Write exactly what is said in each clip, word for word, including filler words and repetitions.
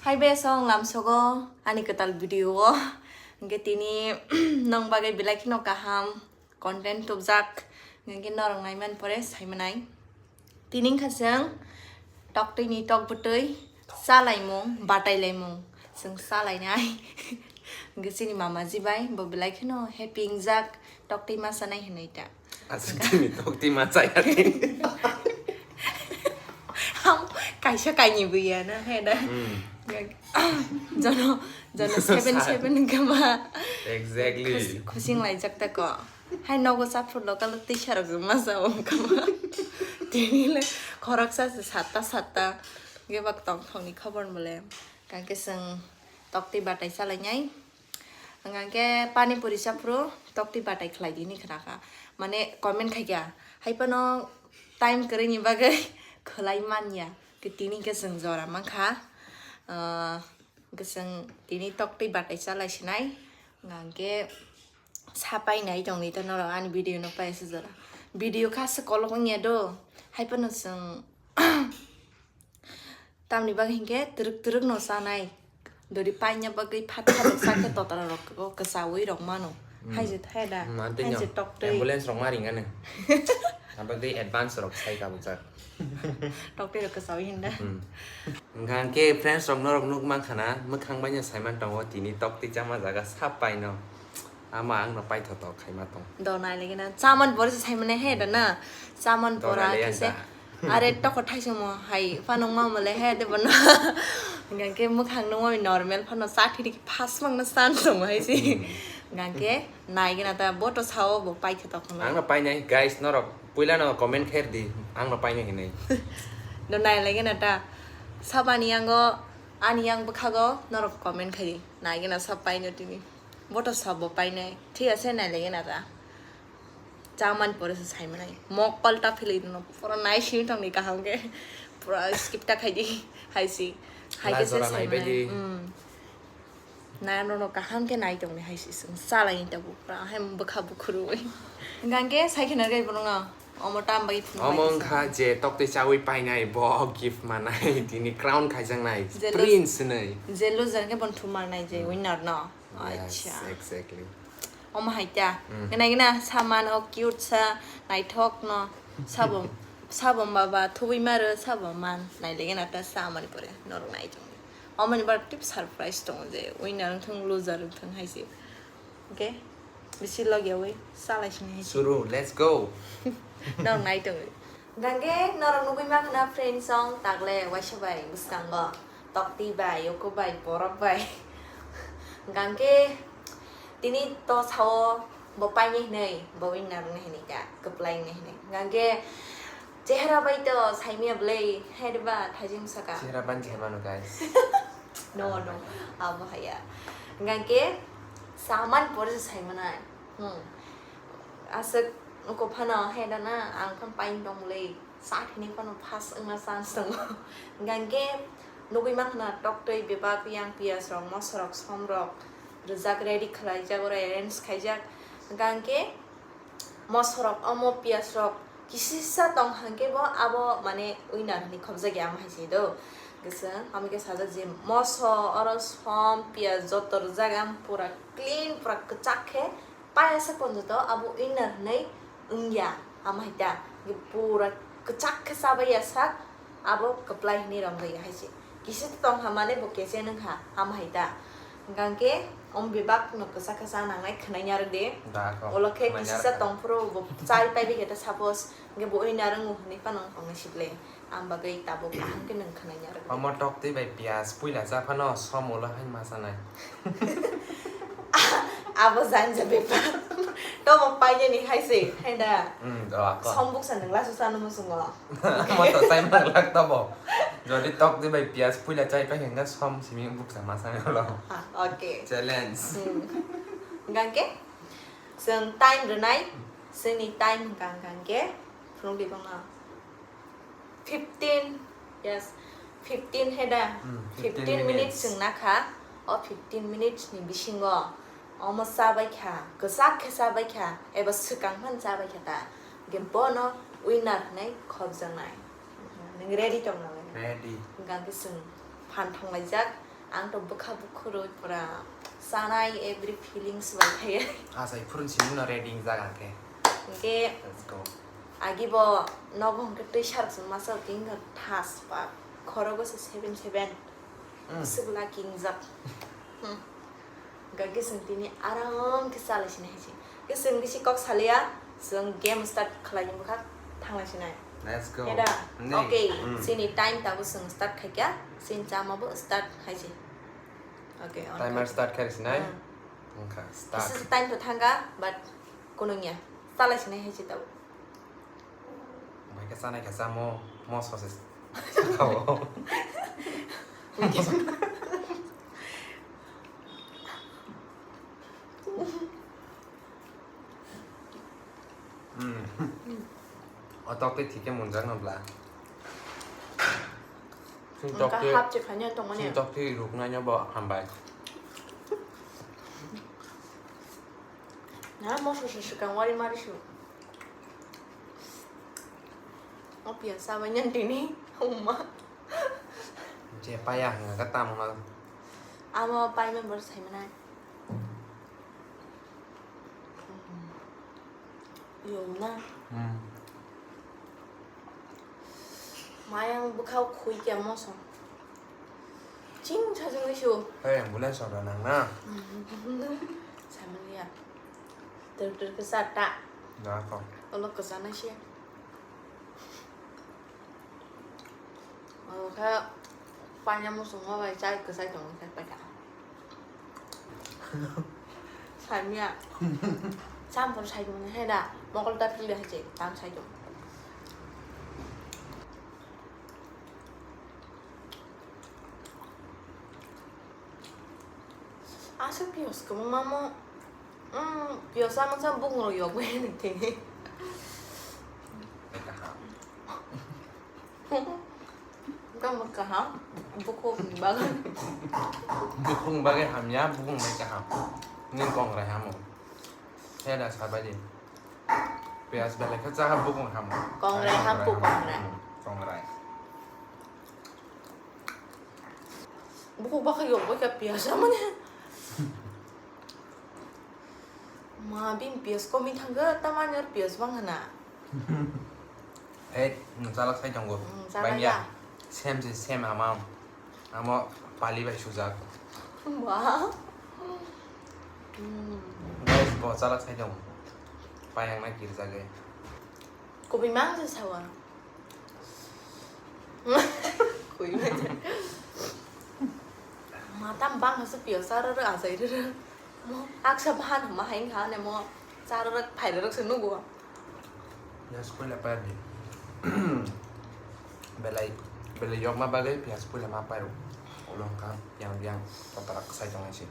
Hai be song lamsogo ani kwtal video o. Hwnkhe tini nong bagwi belai kheno kaham content tubjak. Hwnkhe norok naiman pore saimanai. Tini wngkha chwng toktwini tok bwtwi chalaimung, batailaimung. Chwng chalainai. Hwnkhe chini mamaji bai bo belai kheno happy wngjak, toktwi ma chanai hinwi ta. Aswk chini toktwi ma chaya tini. Ham, kaisa kainwi buya na, he da. Hmm. Jono, jono seven seven kama. Exactly. Khus-, khusing laijak ta ko. Hai nogo chaphur local tisa rok ma sa o kama. Tini le khoroksa se satta satta. Ge bak tong thong ni khobor mole. Kangke seng toktwi batai salai nyai. Hwnkhe pani puri chaphuru toktwi batai khlai di hinwi khna kha. Mane comment khai kha. Hai phano time kwrwini bagwi khwlai man ya. Tei tini khe chwng jora man kha. Ah, hwnkhe chwng tini toktwi batai chalai sinai. Hwnkhe sa painai tongni to norok ani video no paisa jora. Video kha se kolok wngya do. Hai phano chwng Tamni bagwi hinkhe twrwk twrwk no chanai. Dori paina bagwi phat phat rok sakhe totra rok kwchaui rok mano. Hmm. Haije thai da. Hmm, antino. Haije toktwi. Ambulance rok ma ringano. Abagwi advance rok sai kabujak. Toktwi rok kwchaui hinda. Hmm. Hwnkhe friends rok norok nuk mankha na, mwkhang baino saiman tongo tini toktwi chama jaga sap paino. Ama ang no paithotok khaima tong. Do nai lagi na. Chaman pore se saimane he da na. Chaman pora kese. Are toko thaisimo hai phano ma mole he de bono. Hingke mukhang no ma normal phano sa thiri ki phas mang na san song hai si. Hmm. Hingke nai gina ta boto sao bo paithotok. Ang no painai guys norok puila no comment kher di. Ang no painai hinai. Do nai lagi na ta. Sabani ango ani ang bwkhago norok comment khai di. Nai gina sa paino tini. Boto sabo painai. Thik ase, nai lege na ta. Chaman pore se saimanai. Mok palta philai no. Pura nai simi tongni kaham ke. Pura skip ta khai di. Hai si. Hai ke se saimanai. Hmm. Nai no no kaham ke nai tongni hai si. Sung salai ni tabu. Pura hai bwkha bukhuru. Hingke sai khena gai bono nga. Omo tam bai thum. Omo wngkha je toktwi chawi painai bo gift manai tini crown khaijaknai. Prince hinwi. Je loser ke bon thum manai je winner no. Yes, acha. Exactly. Omo hai ta. Mm. Gana gana saman o cute sa naithok no. Sabo, sabo baba thubui maro sabo man. Nai lege na ta samani pore norok nai tong. Omo ni bar tip surprise tong je winner thung loser thung hai se. Okay. Bisi logyawi salai sini hai se. Suru, let's go. Norok nai tong. Gangge norok nugui ma khna friend song tagle waisa bai bwskango. Tokti bai, yoko bai, borok bai. Gangge tini to sao bo paini hinui, bo winner ni hinui ka, kwplai ni hinui. Gangge chehra bai to saimia blai, head ba thajim saka. Chehra ban chehra mano guys. No, no, abo haya. Gangge saman pore saimanai. Hmm. Aswk uko phano hai dana ang phano pain tongmulai. Sa thini phano pass wngna chance tongo. Hingkha hinkhe nugui mankha na toktwi bebak yang piyaj rok, moso rok, som rok rijak, ready khlaijak, oro arrange khaijak. Hingkha hinkhe moso rok, omo piyaj rok kisisa tong hinkhe bo abo mane winner hinwi khobjak ya, amo hai se do. Gosong, amo khe sajak je moso, oro som, piyaj joto rijak, ang pura clean, pura kwchak khe payasa ponjoto abo winner hinwi wngya, amo hai ta. Pura kwchak khe chabai ya sak, abo kwplai hinwi romjak ya hai se. Kisa tong ha mane bo keche nung kha, amo hai ta. Hingkha hinkhe om bebak no kwchak khe cha nangnai khwnai ya rw de. Da, kok. Olo khe khwnai ya kisisa rw kha. Tong phuru bo chai pai bai khe ta suppose, hinkhe bo winner wngo hinwi phano wng tongnai si ble. Ang bagwi tabuk kaham khe nwng khwnai ya rwgwi. Omo toktwi bai piyaj puila cha phano som ulo hai ma chanai. Abo janja bepar. Tomo painani hai se, hai da. Hmm, do ako. Som buksa nwng laso chano muchungo. Omo to chai manglak tobo. Jodi toktwi bai piyaj puila chai pai hwnkhe som simi buksa ma chanai ulo. Ha, okay. Challenge. Hmm. Hingkha hinkhe chwng time rwnai, chwngni time hwnkha hwnkha hinkhe phunukdi bangma. Fifteen, yes, fifteen he da. Hmm, fifteen minutes. Fifteen minutes chwng nakha. O fifteen minutes ni bisingo omo chabai kha, kwchak khe chabai kha, eba swkang phano chabai kha ta. Hingkhe bono winner hinwi khobjaknai. Nwng ready tong na? Ready. Hingkha khe chwng phan thanglaijak. Ang to bwkha bukhurwi pura chanai every feelings bai khaye. Achai phurun simi no ready wng jak ang khe. Hwnkhe Let's go. Agi bo nogo hwnkhe twi sarok se masa king thas pa khorogo se seven seven. Mm. Sibla king jak. Hmm. Hwnkhe chwng tini aram khe chalai sinai hai se. Hwnkhe chwng bisi kok salia, chwng game start khlai ni bwkha thanglai sinai. Let's go. Heda? Nei. Okay, Mm. Chini time tabo chwng start khaikha, chini chama bo start hai se. Okay, on Timer khaikha. Start khai sinai. Mm. Wngkha start. Kisa time to thangkha, but kunung ya. Chalai sinai hai se tabo. Bai khe chanai khe chamo, mo sose sakao. Mm. O tok tei thike munjak no bla. Sing tok Wngkha tei, hap se khaina tongmani. Sing tok tei ruknai no bo hambai. Na mo sose swkang wari mari su. O piyas chabai nang tini, umma. Je paya hwnga khe tamo ma. Amo pai member sai manai. Yong na. Hmm. Mayang bwkhao khui khe moso. Ching sajagwi su. Hey, ambulance order nang na. Samanya. Ter ter ke sata. Na ko. Olo ke sana sih. Olo ke panya musuh mau bai chai ke sai tong ke pai ka. Samya. Sampur sai tong he da. Mokol ta pili haje tam sai tong. Asa piyos kwbangma mo, mm, piyos amang sa bukung rok yok bai ni tini. Kaham. Tamo kaham, bukhuk ni bagwi. Bukhuk bagwi hamya, bukhuk bai kaham. Nini kongrai hamo. Heda sabai di. Piyas belai khe cha bukhuk hamo. Kongrai ham, kongrai. Kongrai. Bukhuk bakha yok bai kha piyas amani. Ma bini piyas komi thangkha, tamani ar piyas bang hana. Ei, nwng chalak sai tongo. Mm, chalak ya. Sem se sem amount. Amo pali bai sujak. Wow. Mm. Guys, bo chalak sai tongo. Payang na kirjak e. Kubui mang se sawa. Kui mai. Matam bang hasu pio sara ro asai ro. Mo aksa bahan ma haing ha ne mo sara ro phai ro se nugo. Ya school apa ni? Belai belai yok ma bagai pia school ma pairu. Ulong ka yang yang kotarak sai tong si.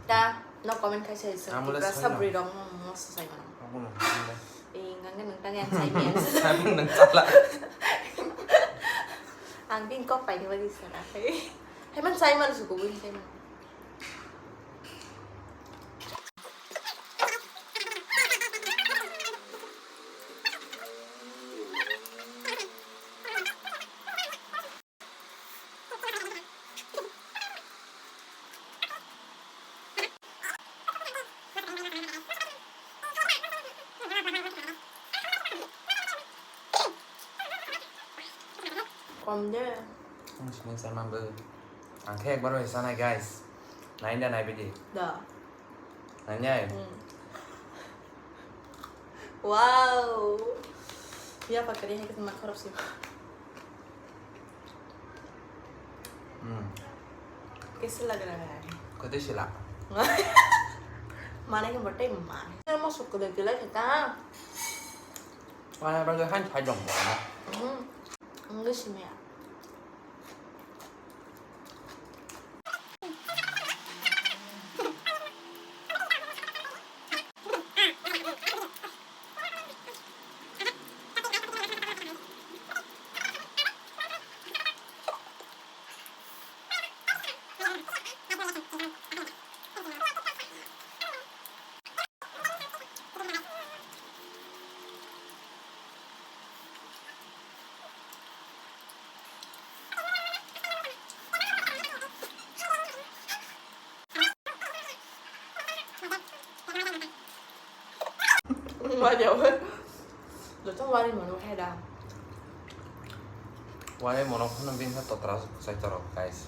Da no comment khai sai se. Amule Tipra sai no. Sabri rong mo sai ma. Aku no. Ee, hwnkhe nwng tang yang chai maya. Saimung nwng chala. Ang bini kok paini bagwi sana khai. Hai man chai man suko bini chai man. Kom de. Ang sini sama be. Ang khe ekbar bai sanai, guys. Nai da nai bidi. Da. Nai nai. Hmm. Wow. Ya pakari hai kita makhorok sih. Hmm. Kaisa lag raha hai? Kotoi sila. Mane ke bate mane. Mo sukku de gila kita. Wala baga han chai dong mo. Hmm. Enggak sih ya. Wari o. Joto wari mano khe da. Wari mano kheno bini khe totra kwchai torok, guys.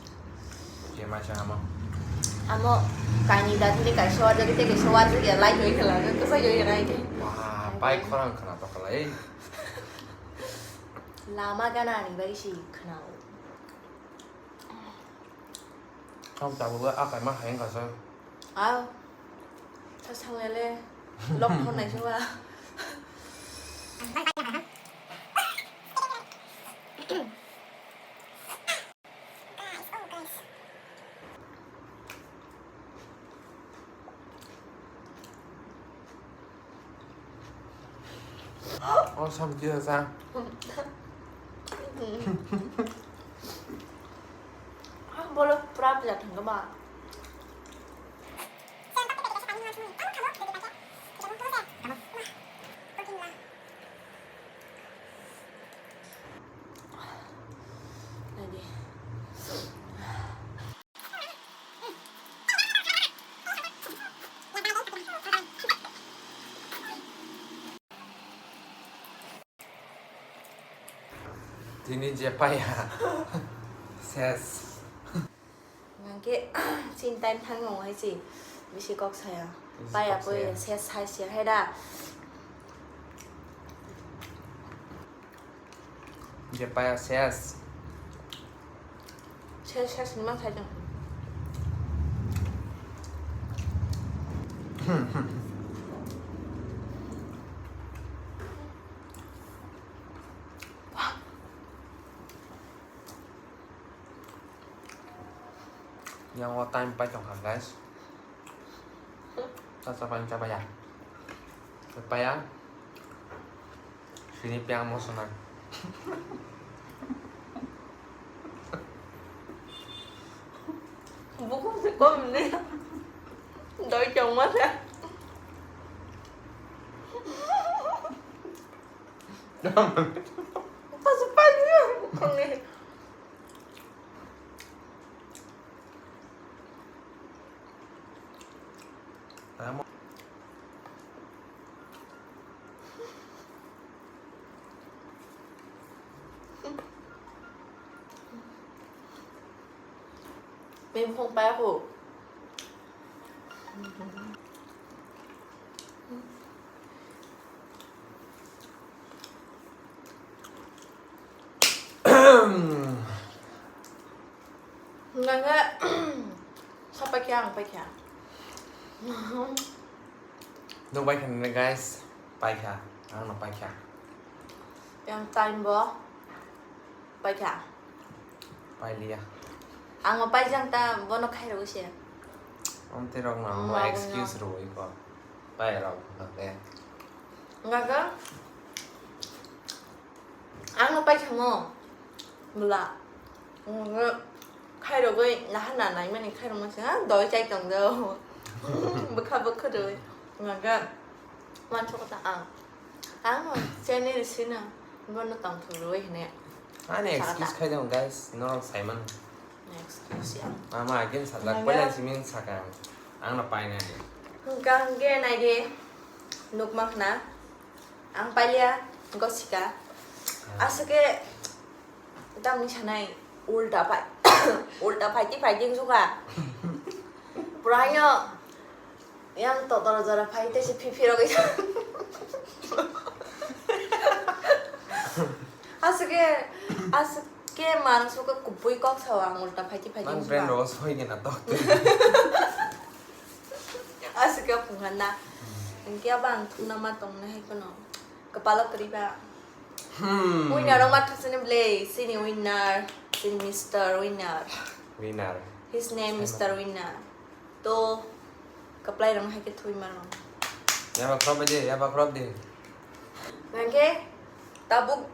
Je mai chang amo. Amo kaini da thini kaisa wajak tei kaisa wajak ya lai joi khala, kwchai joi khala ai khe. Wah, bai khorang khna to khala, ei. Lama gana ni bai si khna o. Ang tabuk a kaima hai wngkha sa. Ah. Sa sanglele lok phor nai suwa. O sam kisa sa. Bolo pura pura thangkhe ba. Tini je paya. Ses. Hwnkhe chini time thangwi wngo hai se bisi kok saya. Bisi paya kok poi saya. Ses hai se hai da. Je paya ses. Ses ses ma sai tong. Yang o time pai tongkha, guys. Cha cha pai cha paya. Paya. Sini piang mo sana. Buku se kom ni. Doi chong ma se. Pas pas ni. Kom ni. Bini phone pai ako. Nangga sa paikha, ang paikha. Nuk paikha nini, guys, paikha, ang no paikha. Yang time bo paikha. Pailiya. Ang paijang ta bono khairogwi se. Amtwi rok no ang no excuse rwui ko. Pai rok no te. Ngaga. Ang no paikha mo. Bula. Ngaga. Khairogwi naha na naimani khairokma se ha doi chai tong do. Bwkha bwkha doi. Ngaga. Wansok ta ang. Ang channel sino bono tongthok rwui hwnwi. Ani excuse khai dong, guys, norok saimano. Excuse ya. Mama again sajak, poila simi sakang. Ang no painani. Hwnkha hwnkhe naidi nukma khna. Ang pailiya gosika. Aswk khe tamni sanai ulta phai ulta phaiti phaiti wngsuka. Puraino yang totoro jora phai tei se phiphirogwi. Aswk khe aswk khe mansuka kubui kok sao ang ulta phaiti phaiti wngsuka. Nang brand rogo soi gena tok. Aswk khe phungkha na. Hwnkhe abo ang thumna ma tongnai hai kheno. Kwpalo kwrwi ba. Hmm. Winner rok ma thusini bwle, sini winner, sini Mister Winner. Winner. His name Mister Winner. To, kwplai rok hai khe thwi mano. Yaba khorok bai de, yaba khorok de. Hwnkhe, tabuk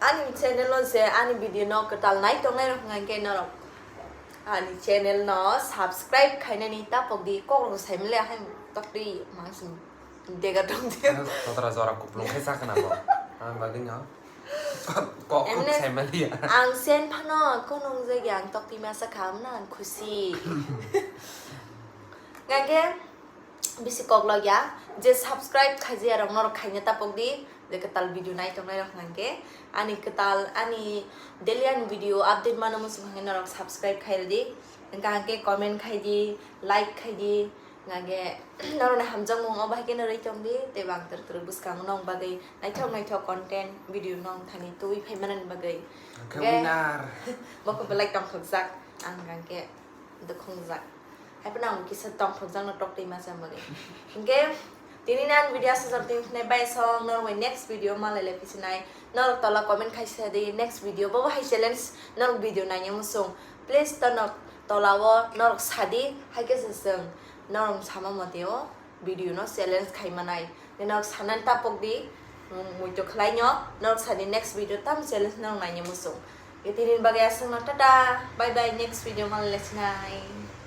ani channel no je ani video no kwtal nai tongnai rok hwnkhe norok ani channel no subscribe khainani tapok di, kok rok sai mle hai tok twi mangsing. Dega tong dia. Totra jora kuplung khe sakna bo. Ang bagwi no. Kok kok Emne sai maliya. Ang sen phano konong jagi ang tok twi masa kham na ang khusi. Gage bisi kok logya, je subscribe khaijaya rok norok khaina tapok di, je kwtal video nai tongnai rok hwnkhe ani kwtal ani daily ani video update mano muchung hwnkhe norok subscribe khai rwdi, hwnkhe comment khai di, like khai di, hwnkhe norokni hamjakmung o bahai kheno rwi tong di, tei bang twrwk twrwk bwskango nong bagwi naithok naithok content video nong thani twi phai manani bagwi. Hwnkhe Ge- winner. Bokhe belai tongthokjak ang hwnkhe. Dukhungjak. Haiphano ang kisa tongthokjakno tok twi masa bagwi. Hwnkhe tini ni ang video aswk jora twi phunai bai song norok bai next video malai lai phisinai. Norok tola comment khai sa di next video bo hai challenge norok video naina muchung. Please to norok tola o norok sa di hai khe se chwng norok sama mate o video no challenge khai manai. Norok sanani tapok di, mm, muitu khlai no, norok sa di next video tam challenge norok naina muchung. Tini bagwi aswkno tata, bye bye, next video malai lai sinai.